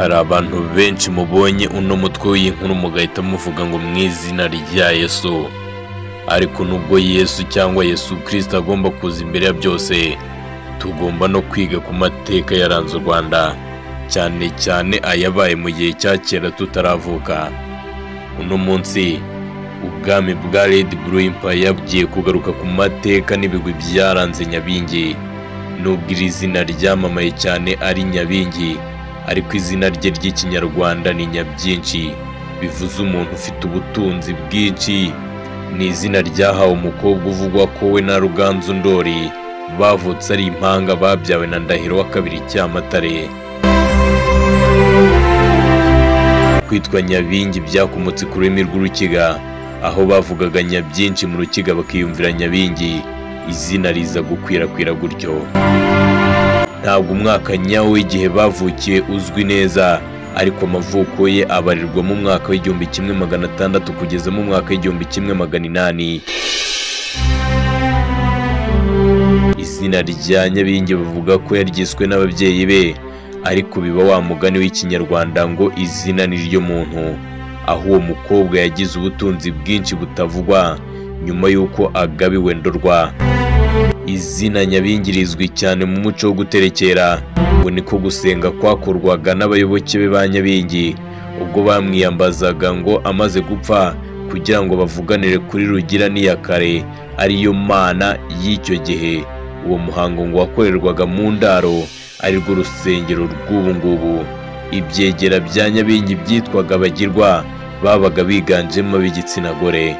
Hari abantu benshi mubonye uno mutwe w'inkuru mugahita muvuga ngo mu izina rya Yesu. Ariko nubwo Yesu cyangwa Yesu Kristo agomba kuza imbere ya byose, tugomba no kwiga ku mateka yaranze u Rwanda, cyane cyane ayabaye mu gihe cya kera tutaravuka. Uno munsi ubwami bwa Red Blue Empire bugiye kugaruka ku mateka n'ibigwi byaranze Nyabingi. Nubwo iri zina ryamamaye cyane ari Nyabingi, ariko izina rye ry'Ikinyarwanda ni Nyabyinshi, bivuze umuntu ufite ubutunzi bwinshi. Ni izina ryahawe umukobwa uvugwa ko we na Ruganzu Ndori bavutse ari impanga, babyawe na Ndahiro wa kabiri Cyamatare. Kwitwa Nyabingi byakomotse ku rurimi rw'Urukiga, aho bavugaga Nyabyinshi mu Rukiga bakiyumvira Nyabingi, izina riza gukwirakwira gutyo. Ntabwo umwaka nyawo w'igihe bavukiye uzwi neza, ariko amavuko ye abarirwa mu mwaka w'1600 kugeza mu mwaka w'1800. Izina rya Nyabingi bavuga ko yaryiswe n'ababyeyi be, ariko biba wa mugani w'Ikinyarwanda ngo izina ni ryo muntu, aho uwo mukobwa yagize ubutunzi bwinshi butavugwa nyuma y'uko agabiwe Ndorwa. Izina Nyabingi rizwi cyane mu muco wo guterekera, ngo niko gusenga kwakorwaga n'abayoboke be ba Nyabingi ubwo bamwiyambazaga ngo amaze gupfa, kugira ngo bavuganire kuri Rugira n'Iyakare ariyo mana y'icyo gihe. Uwo muhango ngo wakorerwaga mu ndaro, arirwo rusengero rw'ubu ngubu. Ibyegera bya Nyabingi byitwaga Abagirwa, babaga biganjemo ab'igitsina gore.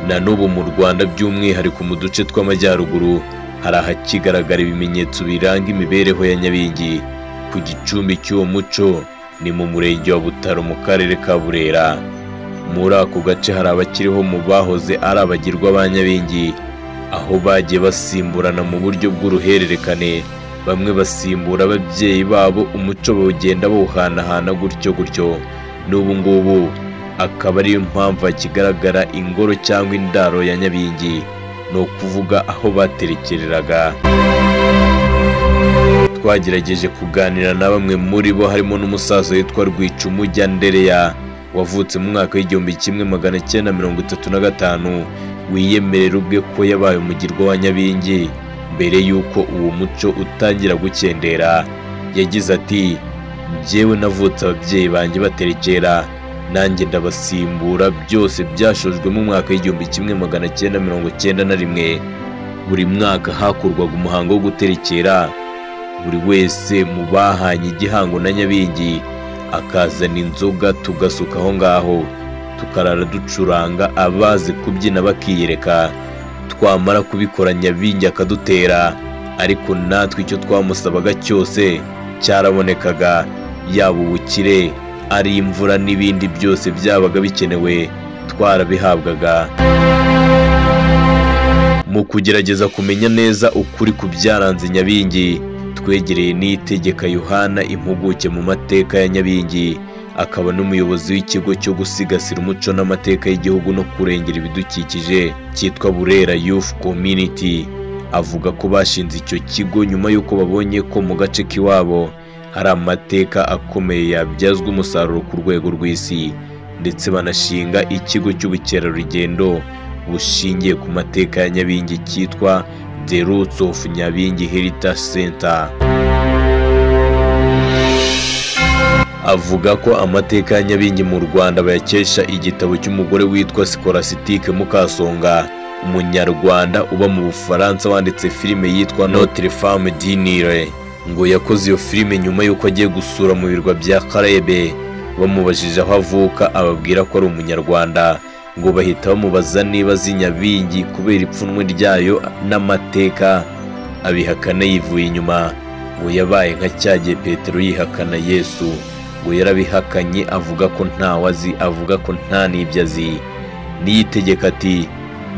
Na n'ubu mu Rwanda, by'umwihariko mu duce tw'amajyaruguru, hari ahakigaragara ibimenyetso biranga imibereho ya Nyabingi. Ku gicumbi cy'uwo muco ni mu murenge wa Butaro mu karere ka Burera. Muri ako gace hari abakiriho mu bahoze ari abagirwa ba Nyabingi, aho bagiye basimburana mu buryo bw'uruhererekane, bamwe basimbura ababyeyi babo, umuco bawugenda bawuhanahana gutyo gutyo. N'ubu ngubu akaba ariyo mpamvu hakigaragara ingoro cyangwa indaro ya Nyabingi, ni ukuvuga aho baterekereraga. Twagerageje kuganira na bamwe muri bo, harimo n'umusaza witwa Rwicumujya Ndereya wavutse mu mwaka w'1935, wiyemerera ubwe ko yabaye umugirwa wa Nyabingi mbere y'uko uwo muco utangira gukendera. Yagize ati: "Njyewe navutse ababyeyi banjye baterekera, nanjye ndabasimbura, byose byashojwe mu mwaka w'1991. Buri mwaka hakorwaga umuhango wo guterekera, buri wese mu bahanye igihango na Nyabingi akazana inzoga tugasuka aho ngaho, tukarara ducuranga, abazi kubyina bakiyereka. Twamara kubikora Nyabingi akadutera, ariko natwe icyo twamusabaga cyose cyarabonekaga, yaba ubukire, ari imvura n'ibindi byose byabaga bikenewe twarabihabwaga." Mu kugerageza kumenya neza ukuri ku byaranze Nyabingi, twegereye Niyitegeka Yohana, impuguke mu mateka ya Nyabingi, akaba n'umuyobozi w'ikigo cyo gusigasira umuco n'amateka y'igihugu no kurengera ibidukikije cyitwa Burera Youth Community. Avuga ko bashinze icyo kigo nyuma y'uko babonye ko mu gace k'iwabo hari amateka akomeye yabyazwa umusaruro ku rwego rw'isi, ndetse banashinga ikigo cy'ubukerarugendo bushingiye ku mateka ya Nyabingi cyitwa The Roots of Nyabingi Heritage Center. Avuga ko amateka ya Nyabingi mu Rwanda bayakesha igitabo cy'umugore witwa Scholastique Mukasonga, umunyarwanda uba mu Bufaransa, wanditse filime yitwa Notre Femme du Nil. Ngo yakoze iyo filime nyuma y'uko agiye gusura mu birwa bya Caraïbes. Bamubajije aho avuka ababwira ko ari umunyarwanda, ngo bahita bamubaza niba azi Nyabingi kubera ipfunwe ryayo n'amateka, abihakana yivuye inyuma. Ngo yabaye nka cyagiye Petero yihakana Yesu, ngo yarabihakanye avuga ko ntawe azi, avuga ko nta n'ibyo azi. Niyitegeka ati: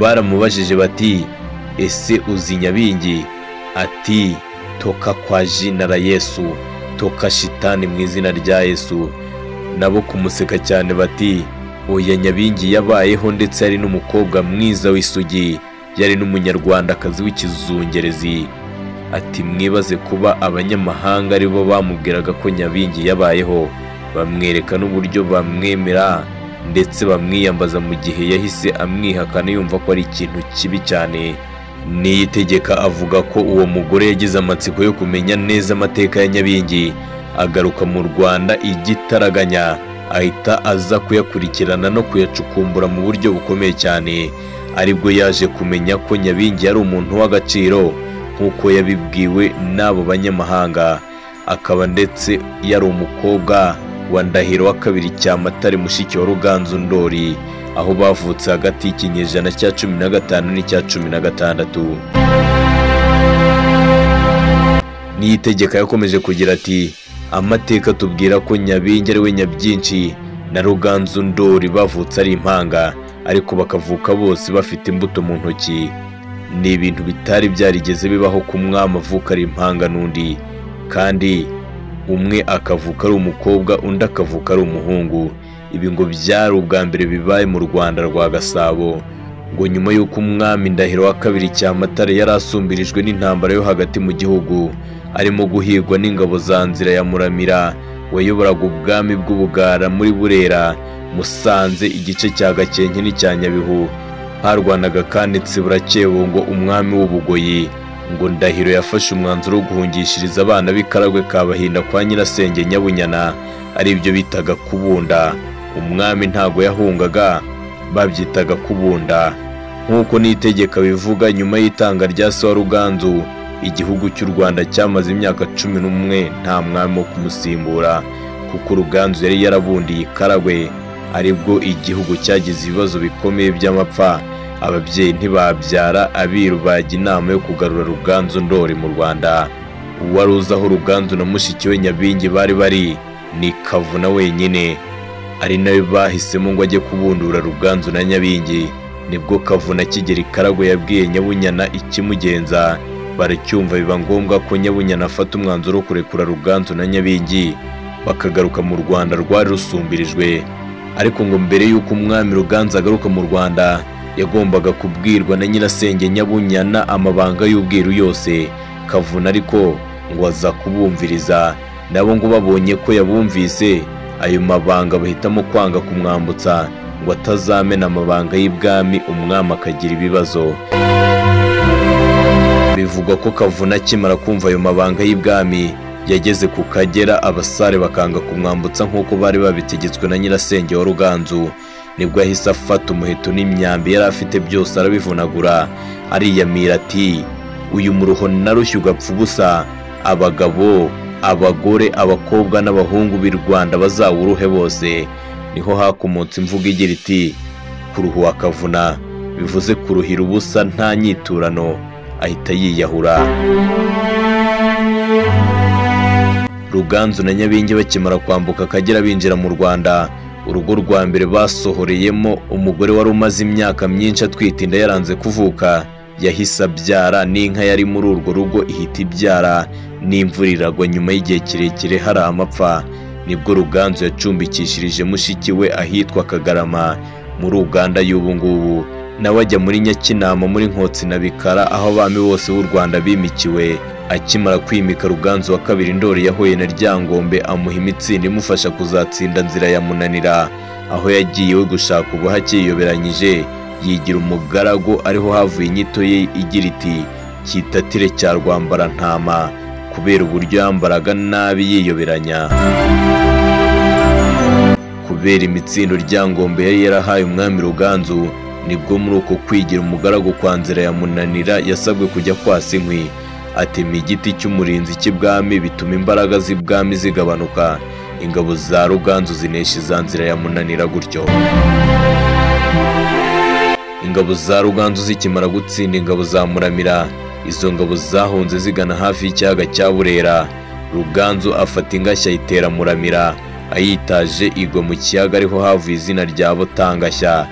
"Baramubajije bati ese uzi Nyabingi?" Ati: "Toka kwa jina la Yesu, toka shitani mu izina rya Yesu." Nabo kumuseka cyane bati: "Oya, Nyabingi yabayeho, ndetse yari n'umukobwa mwiza w'isugi, yari n'umunyarwandakazi w'ikizungerezi." Ati mwibaze kuba abanyamahanga aribo bamubwiraga ko Nyabingi yabayeho, bamwereka n'uburyo bamwemera ndetse bamwiyambaza mu gihe yahise amwihakana yumva ko ari ikintu kibi cyane. Niyitegeka avuga ko uwo mugore yagize amatsiko yo kumenya neza amateka ya Nyabingi, agaruka mu Rwanda igitaraganya, ahita aza kuyakurikirana no kuyacukumbura mu buryo bukomeye cyane. Aribwo yaje kumenya ko Nyabingi yari umuntu w'agaciro nk'uko yabibwiwe n'abo banyamahanga, akaba ndetse yari umukobwa wa Ndahiro wa kabiri Cyamatare mushiki wa Ruganzu Ndori, aho bavutse hagati y'ikinyejana cya 15 n'icya 16. Niyitegeka yakomeje kugira ati amateka tubwira ko Nyabingi ari we Nyabyinshi na Ruganzu Ndori bavutse ari impanga, ariko bakavuka bose bafite imbuto mu ntoki. Ni ibintu bitari byarigeze bibaho ku mwami avuka ari impanga n'undi, kandi umwe akavuka ari umukobwa undi akavuka ari umuhungu. Ibi ngo byari ubwa mbere bibaye mu Rwanda rwa Gasabo. Ngo nyuma y'uko umwami Ndahiro wa kabiri Cyamatare yari asumbirijwe n'intambara yo hagati mu gihugu, arimo guhigwa n'ingabo za Nzira ya Muramira wayoboraga ubwami bw'Ubugara muri Burera, Musanze, igice cya Gakenke n'icya Nyabihu, harwanaga kandi Nsiburakebungo umwami w'Ubugoyi. Ngo Ndahiro yafashe umwanzuro wo guhungishiriza abana b'ikaragwe Kabahinda kwa nyirasenge Nyabunyana, ari byo bitaga kubunda. Umwami ntago yahungaga, babyitaga kubunda. Nk'uko Niyitegeka bivuga, nyuma y'itanga rya se wa Ruganzu, igihugu cy'u Rwanda cyamaze imyaka 11 nta mwami wo kumusimbura, kuko Ruganzu yari yarabundiye ikaragwe. Aribwo igihugu cyagize ibibazo bikomeye by'amapfa, ababyeyi ntibabyara, abiru bajya inama yo kugarura Ruganzu Ndori mu Rwanda. Uwari uzi aho Ruganzu na mushiki we Nyabingi bari bari ni Kavuna wenyine, ari nawe bahisemo ngo ajye kubundura Ruganzu na Nyabingi. Nibwo Kavuna akigera ikaragwe yabwiye Nyabunyana ikimugenza, baracyumva biba ngombwa ko Nyabunyana afata umwanzuro wo kurekura Ruganzu na Nyabingi bakagaruka mu Rwanda rwari rusumbirijwe. Ariko ngo mbere y'uko umwami Ruganzu agaruka mu Rwanda, yagombaga kubwirwa na nyirasenge Nyabunyana amabanga y'ubwiru yose. Kavuna ariko ngo aza kubumviriza, nabo ngo babonye ko yabumvise ayo mabanga bahitamo kwanga kumwambutsa ngo atazamena amabanga y'ibwami umwami akagira ibibazo. Bivugwa ko Kavuna akimara kumva ayo mabanga y'ibwami yageze ku Kagera, abasare bakanga kumwambutsa nk'uko bari babitegetswe na nyirasenge wa Ruganzu. Nibwo yahise afata umuheto n'imyambi yari afite byose arabivunagura, ariyamira ati uyu muruho narushye ugapfa ubusa, abagabo, abagore, abakobwa n'abahungu b'i Rwanda bazawuruhe bose. Niho hakomotse imvugo igira iti kuruhu wa Kavuna, bivuze kuruhira ubusa nta nyiturano. Ahita yiyahura. Ruganzu na Nyabingi bakimara kwambuka Akagera binjira mu Rwanda, urugo rwa mbere basohoreyemo umugore wari umaze imyaka myinshi atwite inda yaranze kuvuka, yahise abyara n'inka yari muri urwo rugo ihita ibyara, n'imvura iragwa nyuma y'igihe kirekire hari amapfa. Nibwo Ruganzu yacumbikishirije mushiki we ahitwa Kagarama muri Uganda y'ubu ngubu, nawe ajya muri Nyakinama muri Nkotsi na Bikara aho abami bose b'u Rwanda bimikiwe. Akimara kwimika Ruganzu wa kabiri Ndori yahuye na Ryangombe amuha imitsindo imufasha kuzatsinda Nzira ya Munanira, aho yagiye we gushaka ubuhake yiyoberanyije yigira umugaragu, ariho havuye inyito ye igira iti kitatire cya Rwambara ntama, kubera uburyo yambaraga nabi yiyoberanya. Kubera imitsindo Ryangombe yari yarahaye umwami Ruganzu, nibwo muri uko kwigira umugaragu kwa Nzira ya Munanira yasabwe kujya kwasa inkwi, atema igiti cy'umurinzi cy'ibwami bituma imbaraga z'ibwami zigabanuka, ingabo za Ruganzu zinesha iza Nzira ya Munanira gutyo. Ingabo za Ruganzu zikimara gutsinda ingabo za Muramira, izo ngabo zahunze zigana hafi y'ikiyaga cya Burera. Ruganzu afata ingashya ayitera Muramira, ayitaje igwa mu kiyaga, ariho havuye izina rya Butangashya,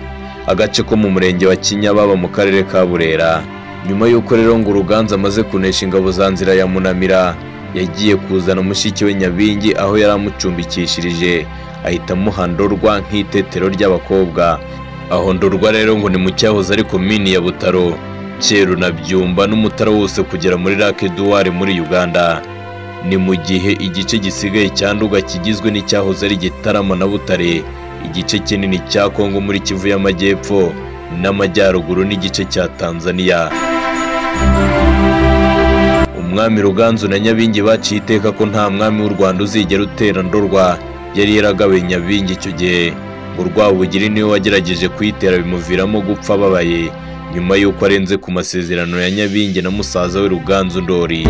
agace ko mu murenge wa Kinyababa mu karere ka Burera. Nyuma y'uko rero ngo Ruganzu amaze kunesha ingabo za Nzira ya Munamira, yagiye kuzana mushiki we Nyabingi aho yari amucumbikishirije, ahita amuha Ndorwa nk'itetero ry'abakobwa. Aho Ndorwa rero ngo ni mu cyahoze ari komini ya Butaro. Cyeru na Byumba n'Umutara wose kugera muri Lac Edouard muri Uganda. Ni mu gihe igice gisigaye cya Nduga kigizwe n'icyahoze ari Gitarama na Butare, igice kinini cya Kongo muri Kivu y'Amajyepfo n'Amajyaruguru n'igice cya Tanzania. Umwami Ruganzu na Nyabingi baciye iteka ko nta mwami w'u Rwanda uzigera utera Ndorwa yari yaragawe Nyabingi icyo gihe. Ngo Rwabugiri niwe wagerageje kuyitera bimuviramo gupfa ababaye nyuma y'uko arenze ku masezerano ya Nyabingi na musaza we Ruganzu Ndori.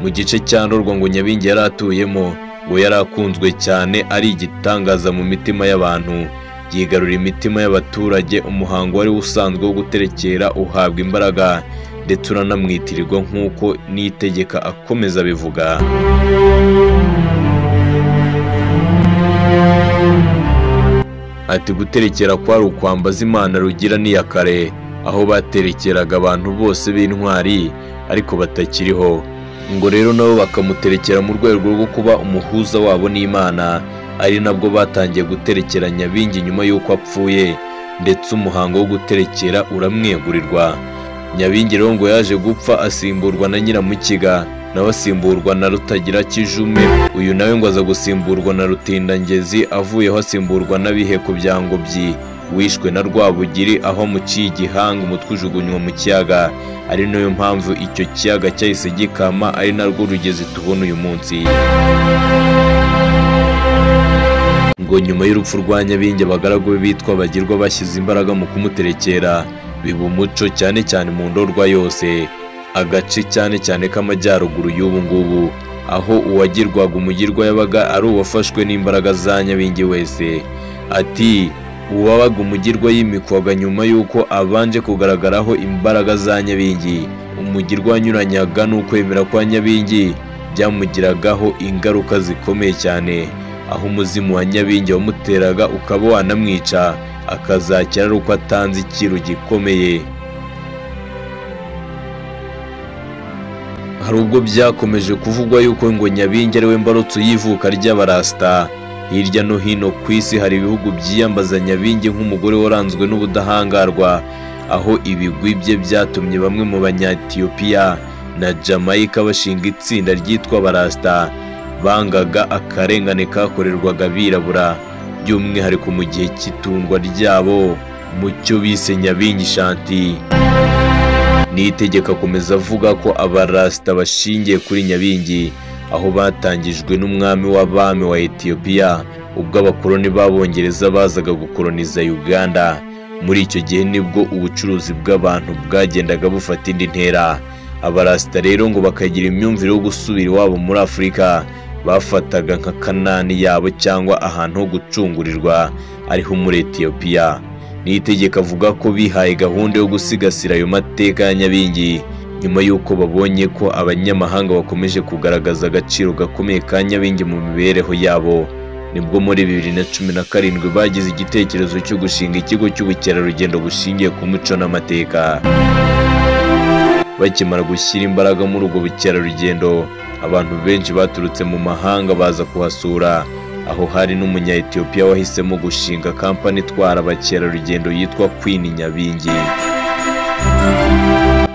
Mu gice cya Ndorwa ngo Nyabingi yari atuyemo ngo yari akunzwe cyane, ari igitangaza mu mitima y'abantu, yigarura imitima y'abaturage. Umuhango wari usanzwe wo guterekera uhabwa imbaraga ndetse uranamwitirirwa nk'uko Niyitegeka akomeza abivuga. Ati guterekera kwari ukwambaza Imana Rugira n'Iyakare, aho baterekeraga abantu bose b'intwari ariko batakiriho, ngo rero nabo bakamuterekera mu rwego rwo kuba umuhuza wabo n'Imana. Ari nabwo batangiye guterekera Nyabingi nyuma y'uko apfuye, ndetse umuhango wo guterekera uramwegurirwa. Nyabingi rero ngo yaje gupfa asimburwa na Nyiramukiga, nawe asimburwa na Rutagira Kijume, uyu nawe ngo aza gusimburwa na Rutindangezi, avuyeho asimburwa n'Abiheko bya Ngobyi wishwe na Rwabugiri aho amuciye igihanga umutwe ujugunywa mu kiyaga, ari nayo mpamvu icyo kiyaga cyahise gikama, ari narwo rugezi tubona uyu munsi. Ngo nyuma y'urupfu rwa Nyabingi abagaragu be bitwa Bagirwa bashyize imbaraga mu kumuterekera, biba umuco cyane cyane mu Ndorwa yose, agace cyane cyane k'amajyaruguru y'ubu ngubu, aho uwagirwaga umugirwa yabaga ari uwafashwe n'imbaraga za Nyabingi wese. Ati uwabaga umugirwa yimikwaga nyuma y'uko abanje kugaragaraho imbaraga za Nyabingi. Umugirwa wanyuranyaga n'ukwemera kwa Nyabingi byamugiragaho ingaruka zikomeye cyane, aho umuzimu wa Nyabingi wamuteraga ukaba wanamwica, akazakira ari uko atanze ikiru gikomeye. Hari ubwo byakomeje kuvugwa yuko ngo Nyabingi ari we mbarutso y'ivuka ry'abarasta. Hirya no hino ku isi hari ibihugu byiyambaza Nyabingi nk'umugore waranzwe n'ubudahangarwa, aho ibigwi bye byatumye bamwe mu Banyatiyopiya na Jamaica bashinga itsinda ryitwa Barasta, bangaga akarengane kakorerwaga abirabura, by'umwihariko mu gihe cy'itundwa ryabo mu cyo bise Nyabingi Shanti. Niyitegeka akomeza avuga ko abarasta bashingiye kuri Nyabingi, aho batangijwe n'umwami w'abami wa Ethiopia ubwo abakoloni b'Abongereza bazaga gukoloniza Uganda. Muri icyo gihe nibwo ubucuruzi bw'abantu bwagendaga bufata indi ntera. Abarasta rero ngo bakagira imyumvire yo gusubira iwabo muri Afurika bafataga nka Kanani yabo cyangwa ahantu ho gucungurirwa ariho muri Ethiopia. Niyitegeka avuga ko bihaye gahunda yo gusigasira ayo mateka ya Nyabingi nyuma y'uko babonye ko abanyamahanga bakomeje kugaragaza agaciro gakomeye ka Nyabingi mu mibereho yabo. Nibwo muri 2017 bagize igitekerezo cyo gushinga ikigo cy'ubukerarugendo bushingiye ku muco n'amateka. Bakimara gushyira imbaraga muri ubwo bukerarugendo, abantu benshi baturutse mu mahanga baza kuhasura, aho hari n'umunya Ethiopia wahisemo gushinga kampani itwara abakerarugendo yitwa Queen Nyabingi.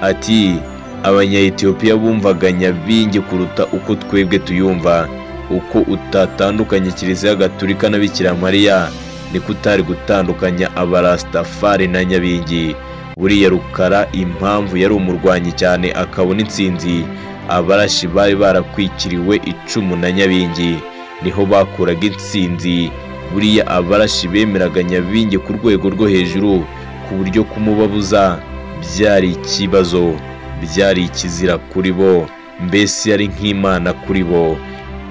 Ati abanya Ethiopia bumvaga Nyabingi kuruta uko twebwe tuyumva. Uko utatandukanye Kiliziya Gatulika na Bikira Mariya niko utari gutandukanya abarastafari na Nyabingi. Buriya Rukara impamvu yari umurwanyi cyane akabona intsinzi, abarashi bari barakwikiriwe icumu na Nyabingi, niho bakuraga intsinzi. Buriya abarashi bemeraga Nyabingi ku rwego rwo hejuru, ku buryo kumubabuza byari ikibazo, byari ikizira kuri bo, mbese yari nk'Imana kuri bo.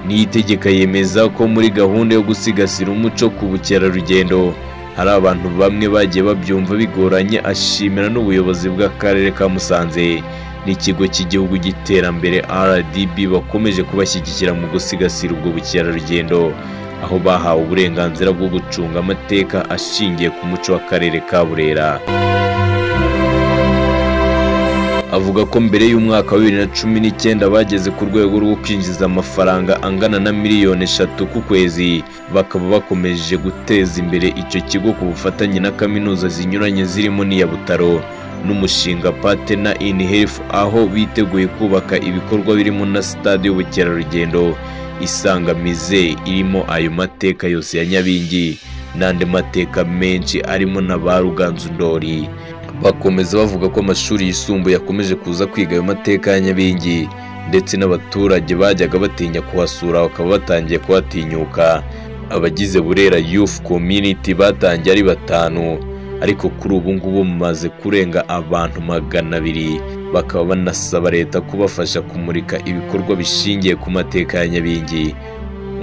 Niyitegeka yemeza ko muri gahunda yo gusigasira umuco ku bukerarugendo hari abantu bamwe bagiye babyumva bigoranye, ashimira n'ubuyobozi bw'akarere ka Musanze n'ikigo cy'igihugu cy'iterambere RDB bakomeje kubashyigikira mu gusigasira ubwo bukerarugendo, aho bahawe uburenganzira bwo gucunga amateka ashingiye ku muco w'akarere ka Burera. Avuga ko mbere y'umwaka wa 2019 bageze ku rwego rwo kwinjiza amafaranga angana na miliyoni 3 ku kwezi, bakaba bakomeje guteza imbere icyo kigo ku bufatanye na kaminuza zinyuranye zirimo n'iya Butaro n'umushinga Partner in Health, aho biteguye kubaka ibikorwa birimo na stade y'ubukerarugendo isanga musée irimo ayo mateka yose ya Nyabingi n'andi mateka menshi arimo na ba Ruganzu Ndoli. Bakomeza bavuga ko amashuri yisumbuye akomeje kuza kwiga ayo mateka ya Nyabingi, ndetse n'abaturage bajyaga batinya kuhasura bakaba batangiye kuhatinyuka. Abagize Burera Youth Community batangiye ari batanu, ariko kuri ubu ngubu bamaze kurenga abantu 200, bakaba banasaba leta kubafasha kumurika ibikorwa bishingiye ku mateka ya Nyabingi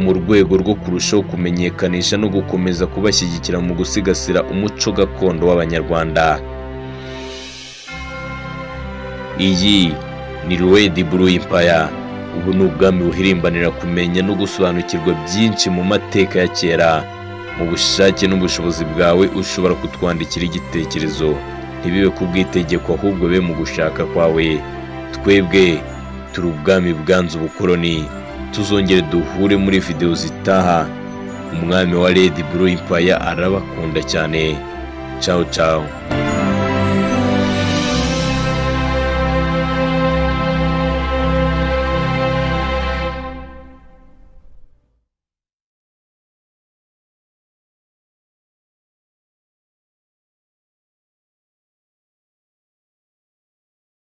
mu rwego rwo kurushaho kumenyekanisha no gukomeza kubashyigikira mu gusigasira umuco gakondo w'Abanyarwanda. Iyi ni Red Blue Empire. Ubu ni ubwami buhirimbanira kumenya no gusobanukirwa byinshi mu mateka ya kera. Mu bushake n'ubushobozi bwawe ushobora kutwandikira igitekerezo, ntibibe ku bw'itegeko ahubwo be mu gushaka kwawe. Twebwe turi ubwami bwanze ubukoloni. Tuzongere duhure muri video zitaha. Umwami wa Red Blue Empire arabakunda cyane. Ciao ciao.